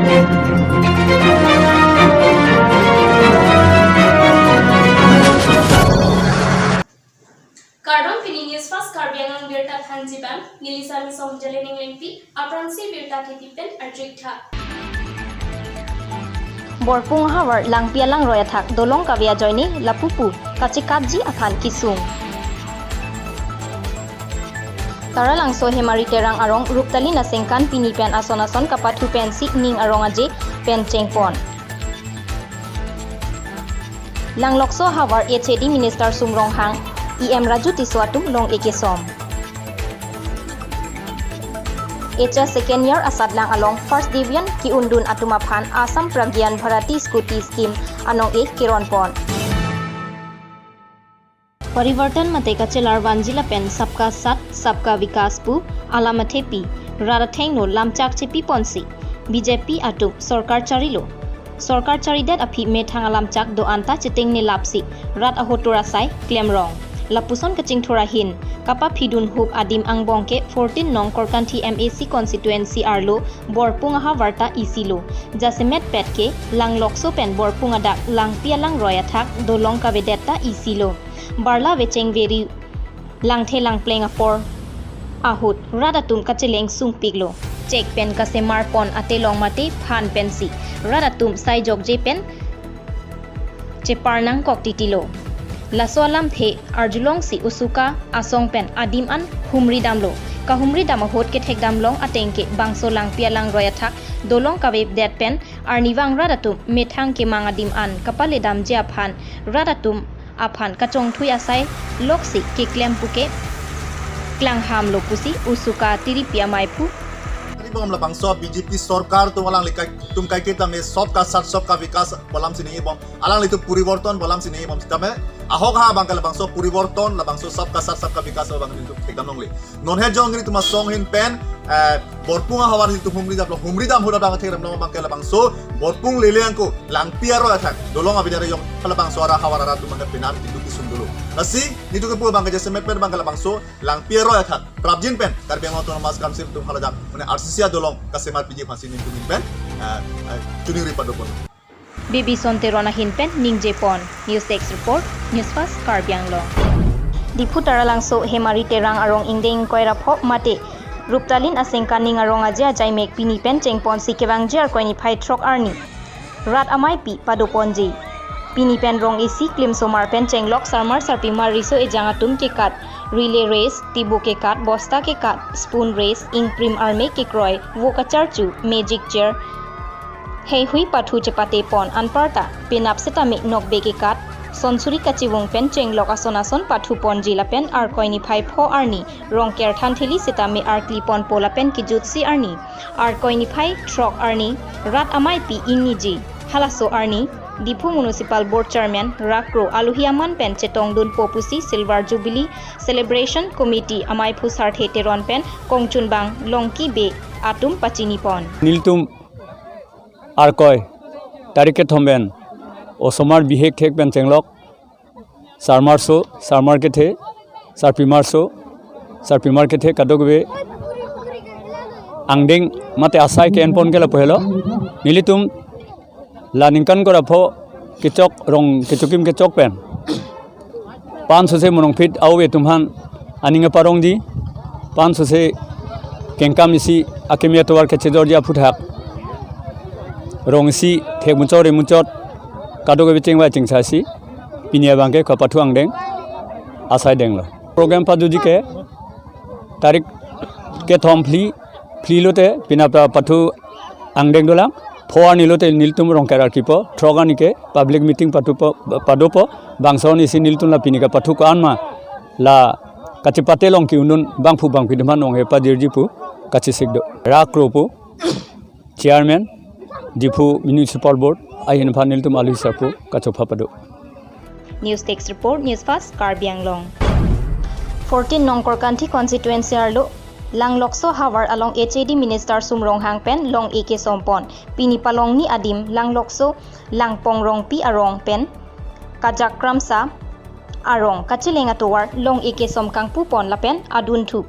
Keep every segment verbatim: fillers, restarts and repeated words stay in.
Kardom, pini News Fast Karbi Anglong birta thanji abang, neli Sami Song Jalening Lengpi, aphrangsi birta kethe pen arju-ik tha. Borpung ahavar Langpi alangroi athak dolong kave ajoine lapu pu kachekapji aphan kesung. Taralangso Hemari Terang arong Ruptalin aningkan pini pen ason ason kapathu pensi ning arong aje pen chengpon. Langlokso ahavar H A D Minister Sum Ronghang, E M Raju Tisso atum long-e kesom. H S second year asatlang along first division ke-undun atum aphan Assam Pragyan Bharati Scooty Scheme anong-e keronpon. Parivartan mate kachelar vanji lapen Sabka Saath, Sabka Vikas pu alam athepi rat athengno lamchak chepiponsi B J P atum sorkar charilo. Sorkar charidet aphi methang alamchak do-an ta chetengne lapsi rat ahotur asai klemrong. Lapuson kachingthur ahin kapaphidun hup adim angbong ke fourteen nong Korkanthi M A C constituency arlo Borpung ahavar ta isi lo. Jasemet pet ke Langlokso pen Borpung adak Langpi alangroi athak dolong kavedet ta isi lo. Barla vecheng veri langthe langpleng apor ahut rat atum kacheleng sungpiklo. Chek pen kasemar pon atelong mate phan pensi rat atum sai jokje pen chepar nangkok titilo. Laso alamthe arjulongsi Usuka asong pen adim an humri damlo. Kahumri dam ahut kethek damlong ateng ke bangso Langpi alangroi athak dolong kavedet pen arnivang rat atum methang kemang adim an kapaledamji aphan rat atum aphan kachongthui asai loksi keklem puke klanghamlo pusi Usuka tiripi amaiphu. Ari bom labangso B J P sorkar atum alangli kai, atum kaiketa me Sabka Saath Sabka Vikas pu alam si ningje bom, alanglitum poriborton pu alam si ningje bom sitame ahok ha abang ke labangso poriborton, labangso Sabka Saath Sabka Vikas abang nelitum thekdam longle. Non he jong nelitum asong ahin pen, eh, Borpung ahavar nelitum humri damlo, humri dam ahut abang thekdam long abang ke labangso Borpung lele angko Langpi aroi athak dolong abinar jong halabangso ara ahavar arat atum abang ke penap nelitum kesung dolo. Lasi nelitum kepu abang ke jasemet pen abang ke labangso Langpi aroi athak prapjin pen Karbi Anglong Autonomous Council atum haladak mane R C C adolong kasemar piji aphansi nelitum ahin pen, eh, eh, choningri padopon. Baby Son Teron ahin pen ningjepon. News Desk Report, News Fast Karbi Anglong. Diphu Taralangso Hemari Terang arong ingdeng ingkoi ra pho mate Ruptalin aningkan ning arong aje ajaimek pini pen chengponsi kevangji Arkoi niphai throk arni rat amaipi padoponji. Pini pen rong isi klimsomar pen chenglok sarmar sarpimar riso ejang atum kekat relay race, tibu kekat, bosta kekat, spoon race, ingprim arme kekroi, vo kacharchu, magic chair, heihui pathu chepatepon anparta penap setame nokbe kekat, sonsuri kachivung pen chenglok ason ason pathuponji lapen Arkoi niphai pho arni Rongker thantheli setame arkliponpo lapen kejutsi arni Arkoi niphai throk arni rat amaipi ingniji. Halaso arni Diphu Municipal Board Chairman Rakro aluhi aman pen chetongdunpo pusi Silver Jubilee Celebration Committee amaiphu Sarthe Teron pen kongchunbang Longki Bey atum pachinipon. Nelitum Arkoi tarik kethom pen osomar bihek thek pen chenglok sarmarso, sarmar kethe, sarpimarso, sarpimar kethe kadokave angdeng mate asai ke-enpon ke lapu helo. Nelitum la ningkan ingkoi ra pho kechok rong kechokim kechok pen pansose monongphit au atum aphan aning parongji, pansose kengkam isi akimi atovar kechejorji aphuthak rong isi thek muchot re muchot kadokave chengvai chengsa si pini abang ke kapathu angdeng asai denglo. Program pajuji ke tarik kethom phli, phli lote pini aphrang pathu angdeng dolang, pho arni lote nelitum Rongker arkipo, throk arni ke public meeting patupo, padopo, bangso arni si nelitum la pini kapathu ko-an ma la kachepate long ke-undun bangphu bangpi atum aphan nong he pajirji pu kachesik do. Rakro pu Chairman, Diphu Municipal Board, ahin aphan nelitum aluhi sarpo kachopha pado. News Desk Report, News Fast Karbi Anglong. Fourteen nong Korkanthi constituency arlo Langlokso havar along H A D Minister Sum Ronghang pen long-e kesompon. Pini palongni adim Langlokso Langpong Rongpi arong pen Kajakramsa arong kacheleng atovar long-e kesom kangpupon lapen adunthu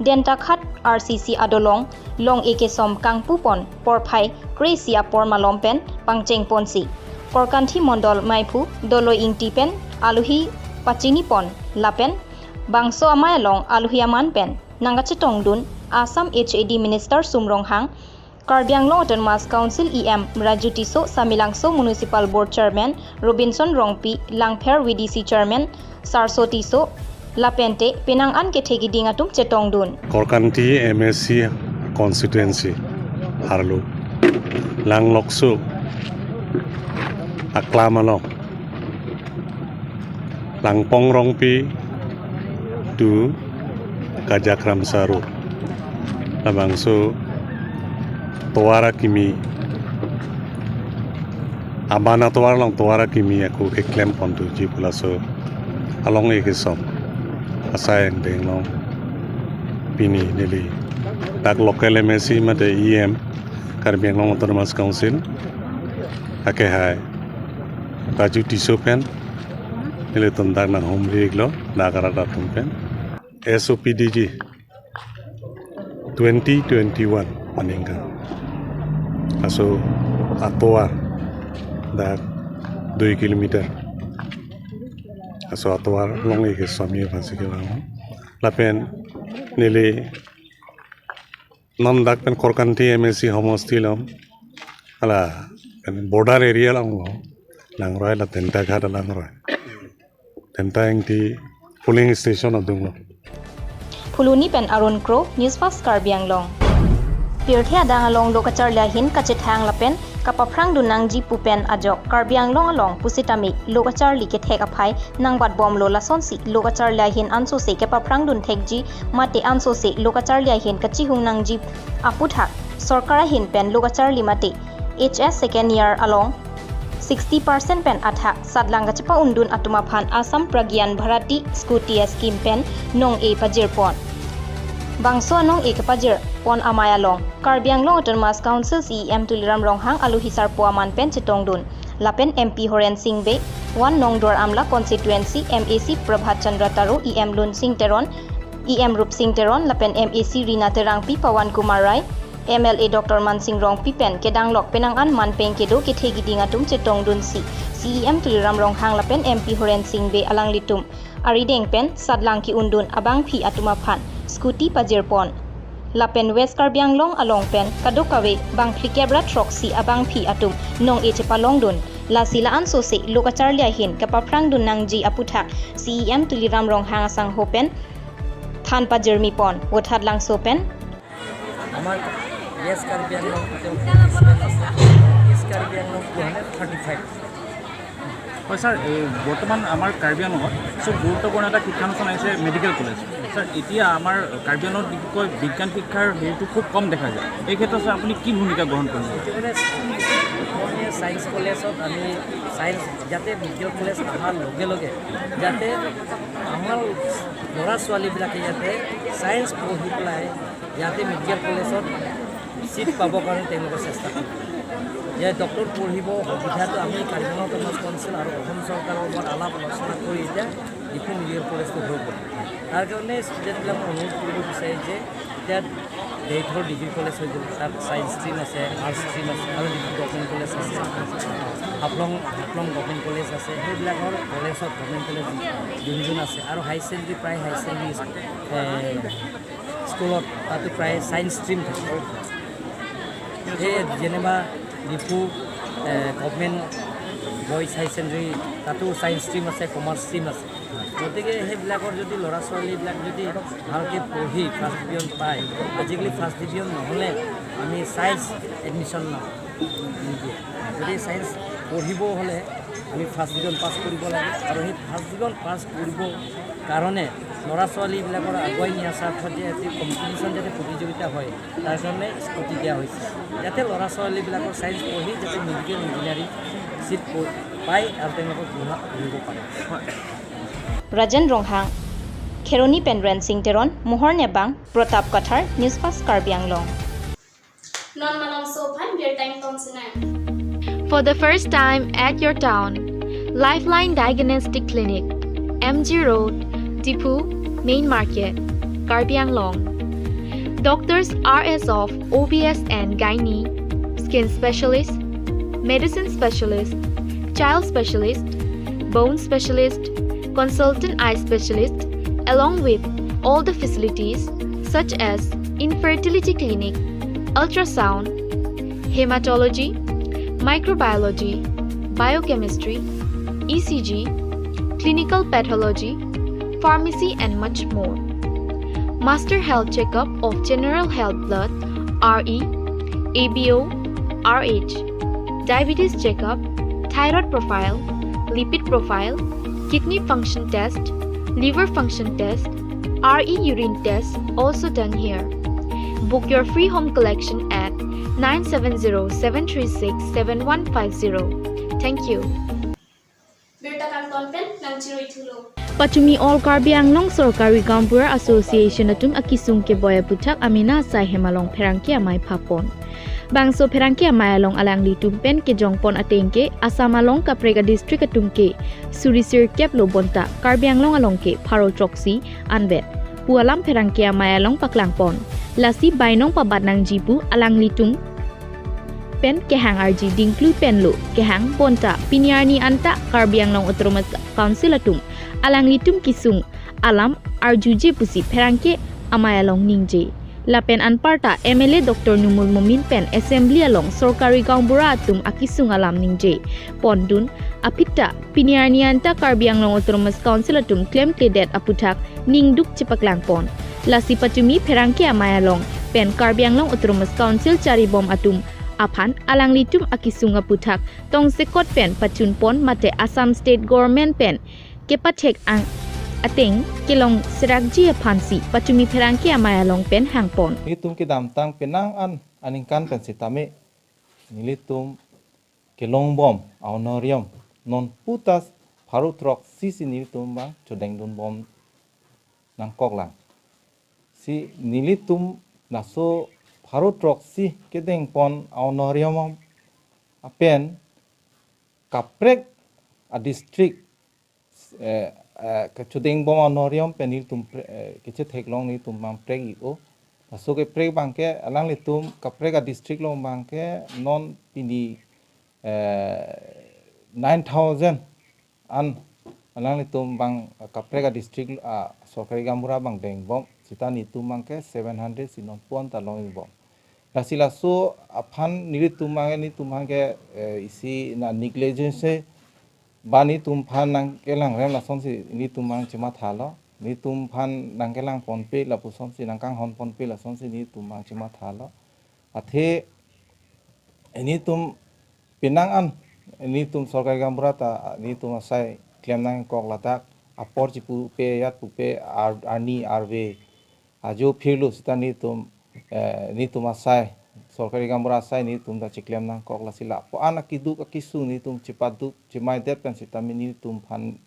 Dentaghat R C C adolong long-e kesom kangpupon porphai kre-isi apor malom pen pangchengponsi Korkanthi Mondol Maiphu Doloi Ingti pen aluhi pachinipon lapen bangso amei along aluhi aman pen nangkachetongdun Assam H A D Minister Sum Ronghang, Karbi Anglong Autonomous Council E M Raju Tisso, Samelangso Municipal Board Chairman Robinson Rongpi, Langpher V D C Chairman Sarso Tisso, lapente penang an kethe kiding atum chetongdun. Korkanthi M A C constituency arlo Langlokso aklam along Langpong Rongpi to Kajakram Saru, labangso tovar akimi, aban atovar along tovar akimi ako keklem pontuji pu laso along-e kesom asai angdeng along pini neli dak local M A C mate E M Karbi Anglong Autonomous Council akehai Raju Tisso pen nelitum dak nanghumri-iklo dak arat atum pen. S O P D G twenty twenty-one aningkan. Laso atovar dak dui kilometer. Laso atovar along-e kesom aphansi kevang. Lapen neli non dak pen Korkanthi M A C homosti along, hala pen border area along lo, langroi la Dentaghat alangroi. Denta Ingti polling station adung lo. Phuloni pen Arun Kro, News Fast Karbi Anglong. Pirthe adang along lo kacharli ahin kachethang lapen kapaphrangdun nangji pu pen ajok Karbi Anglong along pusitame lo kacharli kethek aphai nangbatbomlo, lasonsi lo kacharli ahin ansose kapaphrangdun thekji mate ansose lo kacharli ahin kachihung nangji aputhak sorkar ahin pen lo kacharli mate H S second year along sixty percent pen athak satlang kachepa-undun atum aphan Assam Pragyan Bharati Scooty Scheme pen nong-e pajirpon. Bangso anong-e kepajirpon amei along Karbi Anglong Autonomous Council C E M Tuliram Ronghang aluhi sarpo aman pen chetongdun. Lapen M P Horen Sing Bey, One Nongduar Amla Constituency, M A C Prabhat Chandra Taro, E M Lunsing Teron, E M Rupsing Teron, lapen M A C Rina Terangpi, Pawan Kumar Rai, M L A Doctor Mansing Rongpi pen kedanglok penang an man peng kedo kethe kiding atum chetongdunsi C E M Tuliram Ronghang lapen M P Horen Sing Bey alanglitum arideng pen satlang ke-undun abangphi atum aphan scooty pajirpon. Lapen West Karbi Anglong along pen kadokave bang phlikep ra throksi abangphi atum nong-e chepalongdun. Lasi la ansose lo kacharli ahin kapaphrangdun nangji aputhak C E M Tuliram Ronghang asangho pen than pajirmipon. Vothatlangso pen আমাৰ west Karbi Anglong total forty seven আছে। East Karbi Anglong two hundred thirty five. হয় sir, এই বৰ্তমান আমাৰ কাৰ্বি আংলঙত খুব গুৰুত্বপূৰ্ণ এটা শিক্ষানুষ্ঠান আহিছে মেডিকেল কলেজ। ছাৰ, এতিয়া আমাৰ কাৰ্বি আংলঙত বিশেষকৈ বিজ্ঞান শিক্ষাৰ হেৰিটো খুব কম দেখা যায়। এই ক্ষেত্ৰত ছাৰ আপুনি কি ভূমিকা গ্ৰহণ কৰিব? একেবাৰে ছায়েন্স কলেজত আমি ছায়েন্স যাতে মেডিকেল কলেজ অহাৰ লগে লগে যাতে আমাৰ ল'ৰা ছোৱালীবিলাকে ইয়াতে ছায়েন্স পঢ়ি পেলাই ইয়াতে মেডিকেল কলেজত ছিট পাবৰ কাৰণে তেওঁলোকে চেষ্টা কৰিব। যে ডক্টৰ পঢ়িব সুবিধাটো আমি কাৰ্বি আংলং অট'নমাছ কাউন্সিল আৰু অসম চৰকাৰৰ লগত আলাপ আলোচনা কৰি এতিয়া ডিফু মেডিকেল কলেজটো হৈ গ'ল। তাৰ কাৰণে ষ্টুডেণ্টবিলাকক অনুৰোধ কৰিব বিচাৰে যে এতিয়া ডেইথৰ ডিগ্ৰী কলেজ হৈ গ'ল, তাত ছায়েন্স ষ্ট্ৰীম আছে, আৰ্টছ ষ্ট্ৰীম আছে আৰু ডিফু গভৰ্ণমেণ্ট কলেজ আছে, হাফলং হাফলং গভৰ্ণমেণ্ট কলেজ আছে, সেইবিলাকৰ কলেজত গভৰ্ণমেণ্ট কলেজ যোন যোন আছে আৰু হাই ছেকেণ্ডেৰী প্ৰায় হাই ছেকেণ্ডেৰী স্কুলত তাতো প্ৰায় ছায়েন্স ষ্ট্ৰীম থাকে। সেই যেনিবা Diphu government boys high secondary তাতো ছায়েন্স ষ্ট্ৰীম আছে, কমাৰ্চ ষ্ট্ৰীম আছে। গতিকে সেইবিলাকৰ যদি ল'ৰা ছোৱালীবিলাক যদি ভালকৈ পঢ়ি ফাৰ্ষ্ট ডিভিজন পায়, আজিকালি ফাৰ্ষ্ট ডিভিজন নহ'লে আমি ছায়েন্স এডমিশ্যন নিদিয়ে। গতিকে ছায়েন্স পঢ়িব হ'লে আমি ফাৰ্ষ্ট ডিভিজন পাছ কৰিব লাগে আৰু সেই ফাৰ্ষ্ট ডিভিজন পাছ কৰিব কাৰণে ল'ৰা ছোৱালীবিলাকৰ আগুৱাই নিয়াৰ স্বাৰ্থত যে এটি কম্পিটিশ্যন যাতে প্ৰতিযোগিতা হয়, তাৰ কাৰণে স্কুটি দিয়া হৈছে, যাতে ল'ৰা ছোৱালীবিলাকৰ ছায়েন্স পঢ়ি যাতে মেডিকেল ইঞ্জিনিয়াৰিং ছিট প- পায় আৰু তেওঁলোকক পঢ়া- পঢ়িব পাৰে। Rajen Ronghang, Kheroni pen Rensing Teron, Mohor Nebang, Pratap Kathar, News Fast Karbi Anglong. Non malom so phan birta ingtonsinang. For the first time at your town, Lifeline Diagnostic Clinic, M G Road, Diphu, Main Market, Karbi Anglong. Doctors are as of O B S and gynae, skin specialist, medicine specialist, child specialist, bone specialist, consultant eye specialist, along with all the facilities such as infertility clinic, ultrasound, hematology, microbiology, biochemistry, E C G, clinical pathology, pharmacy, and much more. Master health checkup of general health blood, R E, A B O, R H, diabetes checkup, thyroid profile, lipid profile, kidney function test, liver function test, R E urine test also done here. Book your free home collection at nine seven zero seven three six seven one five zero. Thank you. Birta kangton pen nangchiroi thulo. Patumi All Karbi Anglong Sorkari Gaonbura Association atum akesung keboi aputhak amena asai hem along pherangke amei phapon. Bangso pherangke amei along alanglitum pen kejongpon ateng ke Assam along kaprek a-district atum ke suri sirkep lo bonta Karbi Anglong along ke pharo throksi anvet pu alam pherangke amei along paklangpon. Lasi bainong pabat nangji pu alanglitum pen kehang arji dingklui pen lo kehang bonta pini arni anta Karbi Anglong Autonomous Council atum alanglitum kesung alam arjuje pusi pherangke amei along ningje. Lapen anparta M L A Doctor Numal Momin pen Assembly along Sorkari Gaonbura atum akesung alam ningje pondun aphi ta pini arni anta Karbi Anglong Autonomous Council atum klemkledet aputhak ningduk chepaklangpon. Lasi patumi pherangke amei along pen Karbi Anglong Autonomous Council charibom atum aphan alanglitum akesung aputhak tongsekot pen pachunpon mate Assam State Government pen kepathek ang ateng kelong serakji aphansi patumi pherangke amei along pen hangpon. Nelitum kedamtang penang an aningkan pen sitame nelitum kelongbom a-honorarium non putas pharo throksi si nelitum bang chodengdunbom nangkoklang. Si nelitum laso pharo throksi kedengpon a-honorarium apen kaprek a-district, eh, eh, kechodengdunbom a-honorarium pen nelitum pre-, eh, kechetheklong nelitum bang prek-ik-o. Laso keprek bang ke alanglitum kaprek a-district along bang ke non pini, eh, nine thousand an alanglitum bang kaprek a-district a-Sorkari Gaonbura bang dengbom sita nelitum bang ke seven hundred si non puan ta longbom. Lasi laso aphan nelitum bang ke nelitum bang ke, eh, isi na negligence ba nelitum aphan nangkelangrem lasonsi nelitum bang chemathalo. Nelitum aphan nangkelangponpe lapusonsi nangkanghonponpe lasonsi nelitum bang chemathalo. Athe nelitum penang an nelitum Sorkari Gaonbura ta nelitum asai klem nangkok ladak apor chipupe yat pupe ar-, arni arve ajo phirlo sita nelitum, eh, nelitum asai, Sorkari Gaonbura asai nelitum ta chiklem nangkok lasi lapu-an akeduk akesung nelitum chepaduk chemaidet pen sitame nelitum aphan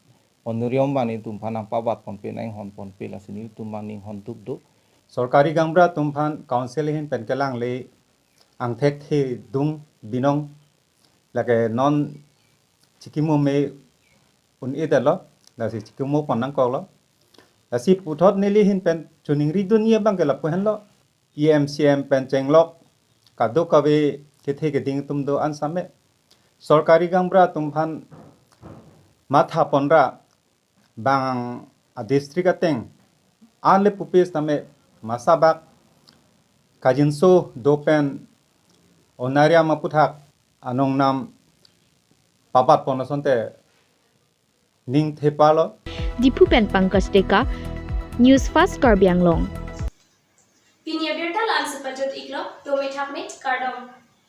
honorarium bang nelitum aphan nangpabatponpe nanghonponpe lasi nelitum bang ninghonduk do. Sorkari Gaonbura atum aphan council ahin pen kelangle angthek thedung binong lake non chikimo me un-edetlo, lasi chikimopon nangkoklo. Lasi puthot neli ahin pen choningridunji abang ke lapu henlo. E M, C E M pen chenglok kadokave kethe keding atum do an same Sorkari Gaonbura atum aphan mathaponra bang a-district ateng anle pupe sitame masabak kajinso do pen honorarium aputhak anong nam pabatpon asonte ning thepalo. Diphu pen Pankaj Deka, News Fast Karbi Anglong. Pini abirta la-ansi pajut-iklo, dome thakme, kardom.